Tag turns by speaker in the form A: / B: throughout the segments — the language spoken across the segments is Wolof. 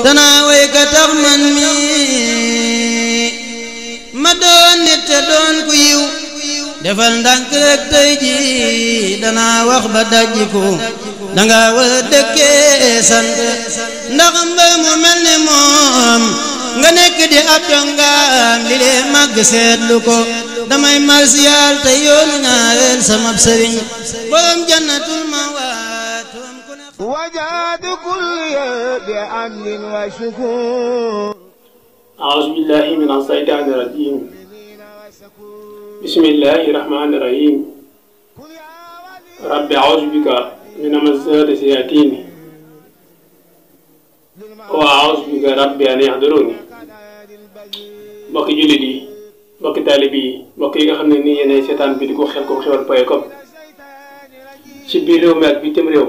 A: danaa way ka tax man mi ma doon nit te doon ku yiw defal ndànk rek tey ji danaa wax ba dajjiku danga war a dëkkee sant ndax mbër mu mel ni moom nga nekk di ab jongaam li lee màgg seetlu ko damay marsiyaal te yoonu ñaareel sama sëriñ borom jannatul mawaat
B: وجاد كل بأمن وشكور.
C: أعوذ بالله من الشيطان الرجيم. بسم الله الرحمن الرحيم. رب أعوذ بك من همزات الشياطين وأعوذ بك رب أن يحضرون. mbokki jullit yi mbokki taalibe yi mbokk yi nga xam ne nii yéenay seetaan bi di ko Khelcom Xeweul.com ci biir réew mi ak bitim réew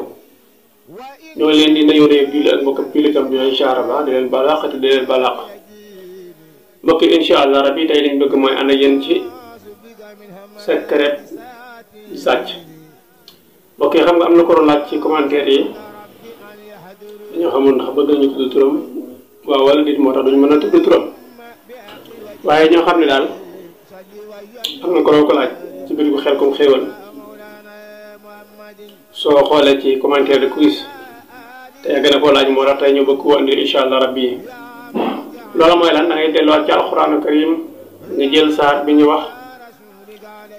C: ñoo leen di nuyu réew julli ak mbokk jullitam bi incha allah di leen balaax te di leen balaax mbokk yi incha allah rabbi tey liñ bëgg mooy ànd ak yéen ci secret sàcc mbokk yi xam nga am na ko laaj ci commentaire yi dañoo xamul ndax bëgg nañu tudd turam waaw wala dit moo tax duñu mën a tudd turam waaye ñoo xam ne daal am na ko laaj ci biir bu Khelcom Xeweul soo xoolee ci commentaire de quiz te yàgg na koo laaj moo tax tey ñu bëgg koo andi incha allah rabbi loolu mooy lan da ngay delluwaat ci alxuraanu karim nga jël saar bi ñu wax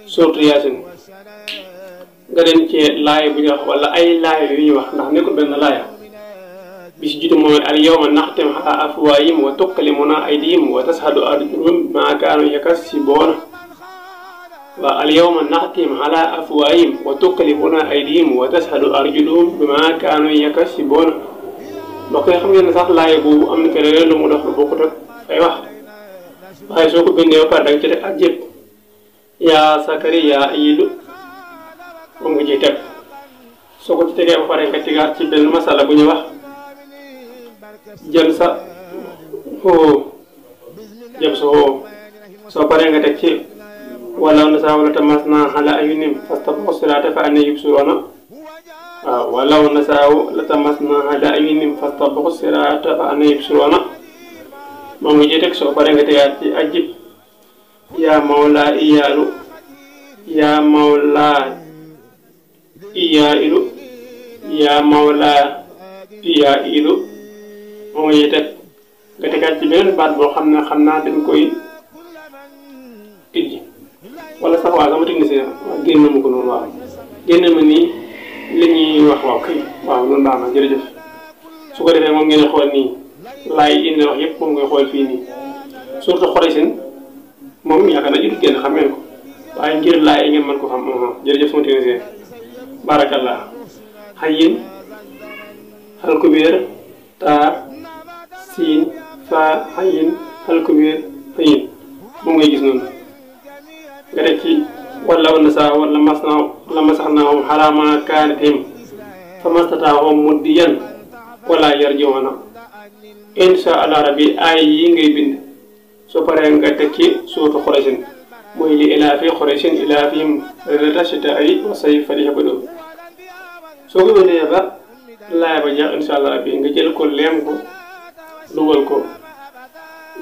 C: suuratu yaasin nga dem ci laay bu ñu wax wala ay laay yu ñu wax ndax nekkul benn laaya bi si jiitu mooy al yawma naxtim ala afwaahihim wa tukallimuna aydihim wa tashhadu arjuluhum bimaa kaanu yaksibuun wa al yawma naxtim ala afwaahihim wa tukallimuna aydihim wa tashhadu arjuluhum bimaa kaanu yaksibuun mbokk yi xam ngeen ne sax laaya boobu am na keneen lu mu dox lu bokkut ak ay wax waaye soo ko bindee ba pare da nga ci teg ak jëpp yaa Sakariya ayidu moom nga ciy teg soo ko ci tegee ba pare nga tegaat ci benn masala bu ñuy wax jëm sa xoo soo paree nga teg ci walaw nasaa wala tamasna ala ayunim fastabaqu siraata fa anna yubsiruuna waaw walaw nasaa la tamasna ala ayunim fastabaqu siraata fa anna yubsiruuna moom nga ciy teg soo paree nga tegaat ci ajib yaa mawla iyaalu yaa mawla iyailu yaa mawla iyailu moom nga ciy teg nga tegaat ci beneen baat boo xam naa dañ koy tijji wala sax waaw sama technicien waaw génn ma ko noonu waaw génn ma nii li ñuy wax waaw kay waaw noonu baax na jërëjëf su ko defee moom ngeen xool nii laay indi wax yëpp moom ngay xool fii nii surtout Xuraysin moom yaakaar naa juddu génn xam ngeen ko waaye ngir laay ngeen mën ko xam jërëjëf sama technicien barakallah xayin xalkubiir taa siin fa xayin xalkubiir xayin moom ngay gis noonu nga def ci wala nasaa wala masaxnaahum alaa maa kaanatihim fa mastataa'u muddiyan wala yarji'uuna insha allah rabbi ay yi ngay bind soo paree nga teg ci suuratu Quraysh mooy li ilaafi Qurayshin ilaafihim rihlata shitaa'i wa sayfi falya'budu soo ko bindee ba laay ba jeex insha allah rabbi nga jël ko leem ko dugal ko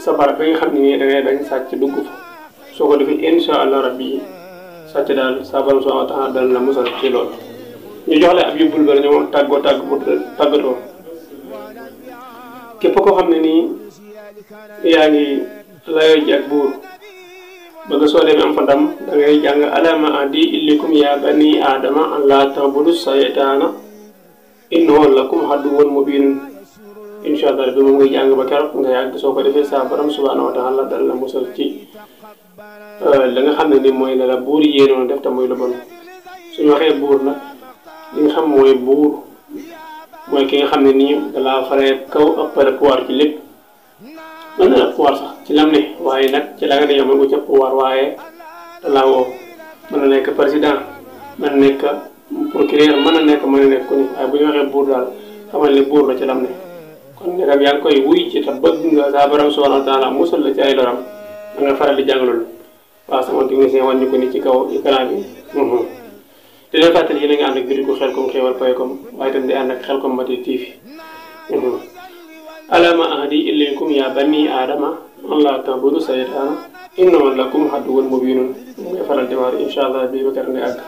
C: sa barab bi nga xam ne nii da ngay bañ sàcc dugg fa soo ko defee insha allah rabbi sàcc daal sa borom subhanahu wa ta'ala dana la musal ci loolu ñu jox la ab yóbbul ba ñu tàggatoo képp koo xam ne nii yaa ngi layoo ji ak buur bëgg soo demee am fa ndam da ngay jàng alama adi illikum ya bani adama an la ta'budu saytaana innahu lakum aduwwun mubiin insha allah bi moom ngay jàng ba keroog nga yàgg soo ko defee sa borom subhanahu wa ta'ala dana la musal ci la nga xam ne ni mooy la buur yéenoon def te mooy lu bon suñu waxee buur nag li nga xam mooy buur mooy ki nga xam ne nii dalaa faree kaw ëppale pouvoir ci lépp mën na pouvoir sax ci lam ne waaye nag ci la nga ne yow mën nga ca pouvoir waaye dalaa woo mën na nekk président mën na nekk procureur mën na nekk ku ne waaye bu ñu waxee buur daal xamal ne buur la ci lam ne kon ndegam yaa ngi koy wuy ci te bëgg nga sa borom subhanahu wa ta'ala musal la ci ay loram da nga faral di jàng loolu waaw sama technicien wan ñu ko ni ci kaw écran bi te leen fàttali yéen a ngi ànd ak biir Khelcom Xeweul.com waaye itam di ànd ak Khelcom Mati TV alama ahdi ilaykum ya bani aadama an laa ta'budu saytaana innahu lakum aduwwun mubiinun ngay faral di waar incha allah bii ba kër nga àgg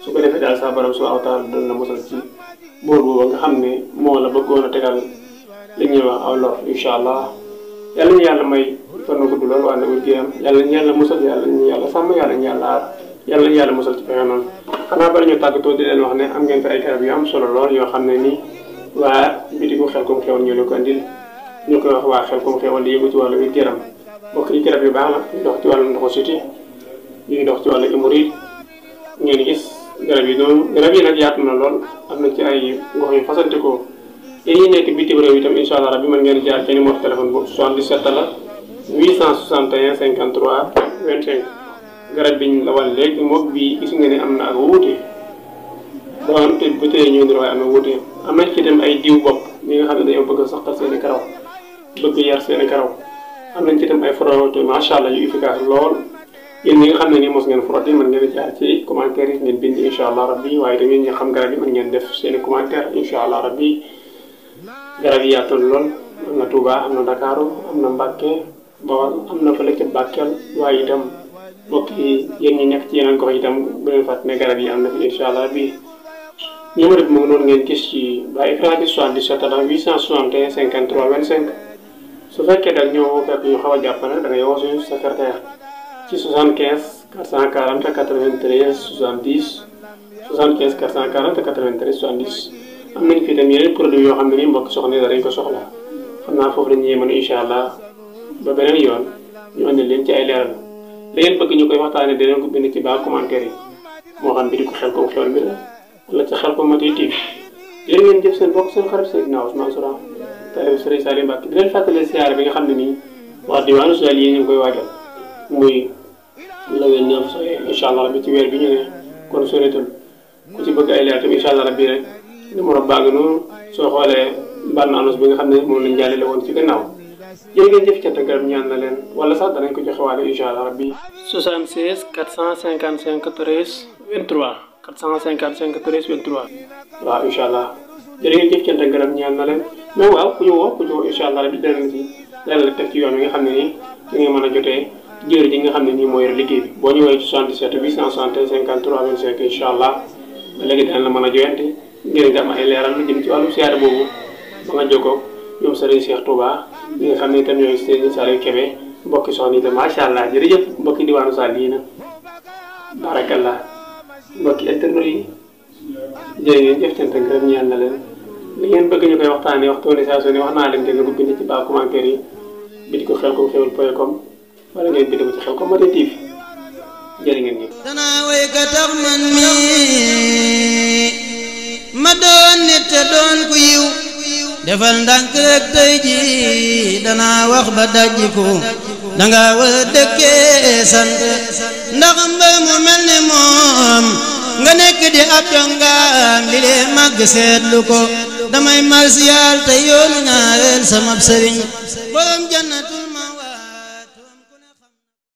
C: su ko defee daal sa borom subhaanahu wa taala dana la mosal ci boor booba nga xam ne moo la bëggoon a tegal li ñuy wax aw lor incha allah yàlla ñu yàlla may fan nga gudd lool waa ne wér gu yaram yàlla ñu yàlla musal yàlla ñu yàlla sàmm yàlla ñu yàlla aar yàlla ñu yàlla musal ci pexe noonu xanaa bari ñu tàggatoo di leen wax ne am ngeen fi ay garab yu am solo lool yoo xam ne nii waa bitigu Xelcom Xéwal ñu leen ko andil ñu koy wax waa Xelcom Xéwal di yëngu ci wàllu wér gu yaram mbokk yi garab yu baax la ñu dox ci wàllu ndoxu siti ñu ngi dox ci wàllu hémorroïde ngeen gis garab yi noonu garab yi nag yaatu na lool am na ci ay gox yu fasante ko yéen ñi nekk bitim réew itam incha allah rabbi mën ngeen jaar ci numéro téléphone boobu 77 la 861 53 25 garab bi ñu la wal léegi moom bii gis nga ne am na ak wuute doon te bu tey ñëw waaye am na wuute am nañ ci itam ay diw bopp ñi nga xam ne dañoo bëgg a saxal seen i karaw bëgg yar seen i karaw am nañ ci itam ay frotté macha allah yu efficace lool yéen ñi nga xam ne nii mos ngeen frotté mën ngeen jaar ci commentaire yi ngeen bind incha allah rabbi waaye tamit ñi xam garab yi mën ngeen def seen i commentaire incha allah rabbi garab yi yaatu lool am na Touba am na Dakaru am na Mbacke Bawol am na fële ca Bakel waaye itam mbokk yi yéen ñi nekk ci yeneen gox itam bu leen fàtte ne garab yi am na fi incha allah rabbi numéro bi moom noonu ngeen gis ci ba écran bi 77 la 861 53 25 su fekkee daal ñoo fekk ñu xaw a jàpp nag da ngay woo suñu secrétaire ci 75 440 93 70 75 440 93 70 am nañ fi itam yeneen produit yoo xam ne nii mbokk soxna yi dañ ko soxla xam naa foofu dañuy mën incha allah ba beneen yoon ñu andil leen ci ay leeral la ngeen bëgg ñu koy waxtaanee dinañ ko bind ci baa commentaire yi moo xam bi di ko Xelcom Xéwal bi la wala ci Xelcom TV yéen ngeen jëf seen bokk seen xarit Seydina Ousmane Sourang taalibe Serigne Saliou Mbacké di leen fàttali siyaare bi nga xam ne nii wax diwaanu Sall yi ñu ngi koy waajal muy le 29 soye incha allah rabbi ci weer bi ñu ne kon soreetul ku ci bëgg ay leer tamit incha allah rabbi rek numéro baa ngi noonu soo xoolee mbann annonce bi nga xam ne moom lañ jàllale woon ci gannaaw jërë ngeen jëf cant gërëm ñaan na leen wala sax danañ ko joxe waale incha allah rabbi 76 455 13 23 455 13 23 waaw incha allah jërë ngeen jëf cant gërëm ñaan na leen mais waaw ku ñu woo incha allah rabbi danañ ci dana la teg ci yoon wi nga xam ne nii ci nga mën a jotee jërë ji nga xam ne nii mooy liggéey bi boo ñëwee ci 77 861 53 25 incha allah ba léegi dana la mën a joyante ngir nga am ay leeral lu jëm ci wàllu siyaare boobu ba nga jokkoo ñoom Serigne Cheikh Touba ñi nga xam ne itam ñooy Serigne Saliou Kébé mbokki soxna itam macha allah jërëjëf mbokki diwaanu Sall yi na barakallah mbokki internet yi jërë ngeen jëf cant ak gërëm ñaan na leen li ngeen bëgg ñu koy waxtaanee waxtu saa su ne wax naa leen te nga ko bind ci baa commentaire yi bind ko Xelcom Xéwal.com wala ngeen bind ko ci Xelcom TV jërë ngeen jëf.
A: danaa way ka tax man mi ma doon nit te doon ku yiw defal ndànk rek tey ji danaa wax ba dajjiku danga war a dëkkee sant ndax mbër mu mel ni moom nga nekk di ab dongaam li lee màgg seetlu ko damay marsiyaal te yoonu ñaareel sama sëriñ borom janna